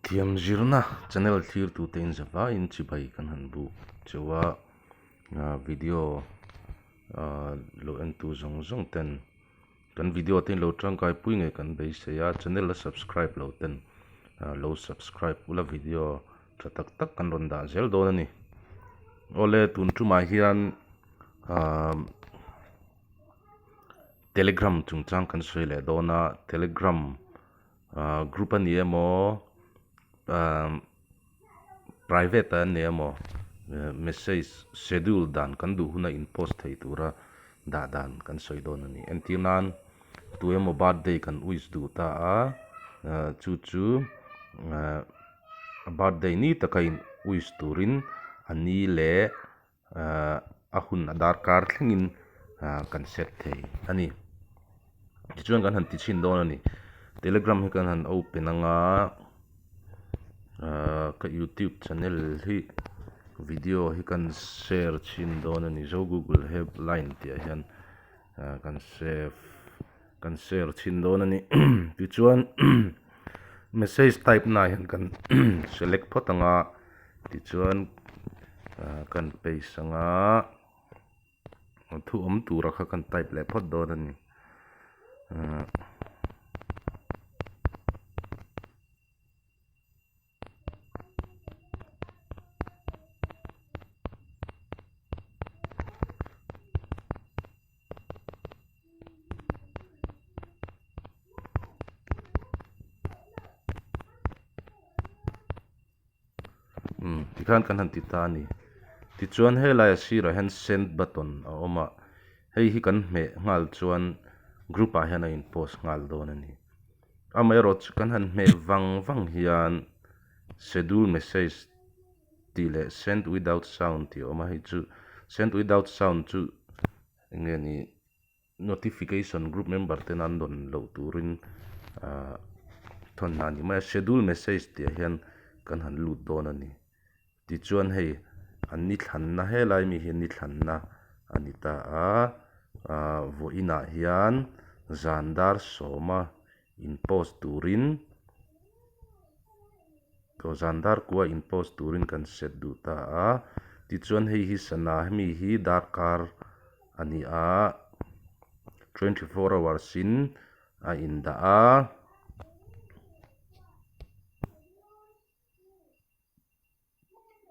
Thiam zirna channel thlirtute in zavaiin chibai kan han buk cheu a, video lo entu zawng zawng ten kan video te in lo tangkai pui ngei kan beisei a, channel a subscribe lo ten lo subscribe ula video tha tak tak kan rawn dah zel dawn a ni. Awle tun tumah hian ahh Telegram chungchang kan sawi leh dawn a, Telegram ahh group a ni emaw ahh private a ni emaw message schedule dan kan duh huna in post thei tura dah dan kan sawi dawn a ni. Entir nan tu emaw birthday kan wish duh ta a, ahh chu chu ahh a birthday ni taka in wish turin a ni leh ahh a hun a darkar thlengin ahh kan set thei a ni. Tichuan kan han ti chhin dawn a ni. Telegram hi kan han open anga ahh ka youtube channel hi video hi kan share chhin dawn a ni. Zo google helpline tih ah hian ahh kan save kan share chhin dawn a ni. Tichuan message type na ah hian kan select phawt anga tichuan ahh kan paste anga thu awm tura kha kan type leh phawt dawn a ni ahh. Umm tikhan kan han ti ta a ni. Tichuan helai a sirah hian send button a awm a, hei hi kan hmeh nghal chuan group ah hian a in post nghal dawn a ni. Amaherawhchu chu kan han hmeh vang vang hian schedule message tih leh send without sound tih a awm a, hei chu send without sound chu eng nge ni notification group member ten an dawn loh turin ahh thawn hna a ni mai a, schedule message tih ah hian kan han lut dawn a ni. Tichuan hei an ni thlanna helai mi hi ni thlanna a ni ta a, ahh vawiinah hian zan dar sawma in post turin aw zan dar kua in post turin kan set duh ta a, tichuan hei hi sana hemi hi darkar a ni a, 24 hours in a indah a.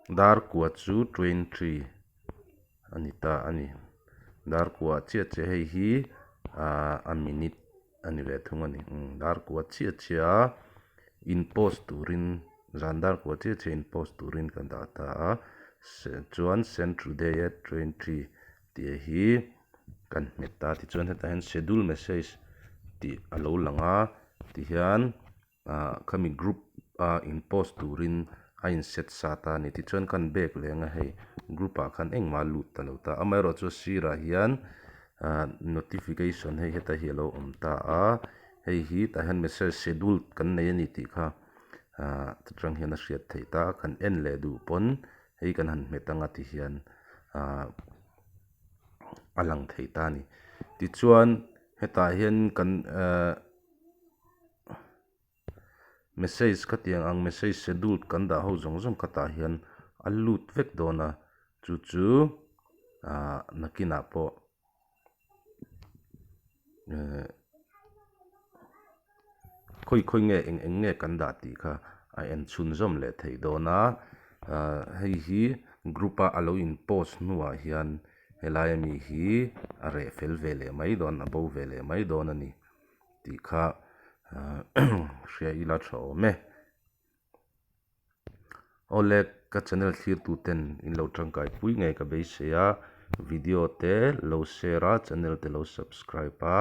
Dar kua chu 23 a ni ta a ni. Dar kua chiah chiah hei hi ahh a minute a ni ve thung a ni. Umm dar kua chiah chiah a in post turin zan dar kua chiah chiah in post turin ka dah ta a chuan send today at 23 tih hi kan hmet ta tichuan hetah hian schedule message tih a lo lang a tihian. Ah khami group a in post turin a in set sa ta a ni tichuan khan bag leh anga hei group ah khan engmah a lut ta lo ta amaherawh chu sirah hian ah notification hei heta hi alo awm ta a hei hi tah hian message schedule kan nei a ni tih kha ah ta tang hian a hriat theih ta a kan en leh duh pawn hei kan han hmet anga ti hian ah a lang thei ta a ni tichuan hetah hian kan ah. Message khatiang ang message scheduled kan dah ho zawng zawng khatah hian a lut vek dawn a chu chu ahh nakinah pawh ehh khawi khawi nge eng eng nge kan dah tih kha a en chhunzawm leh theih dawn a ahh hei hi group a alo in post hnuah hian helai ami hi a reh fel ve leh mai dawn a bo ve leh mai dawn a ni. Tih kha hria ila tha awm e. Awle ka channel thlirtu ten in lo tangkai pui ngei ka beisei a, video te lo share a, channel te lo subscribe a,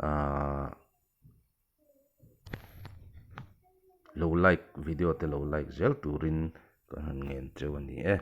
ahh lo like video te lo like zel turin ka han ngen cheu a ni e.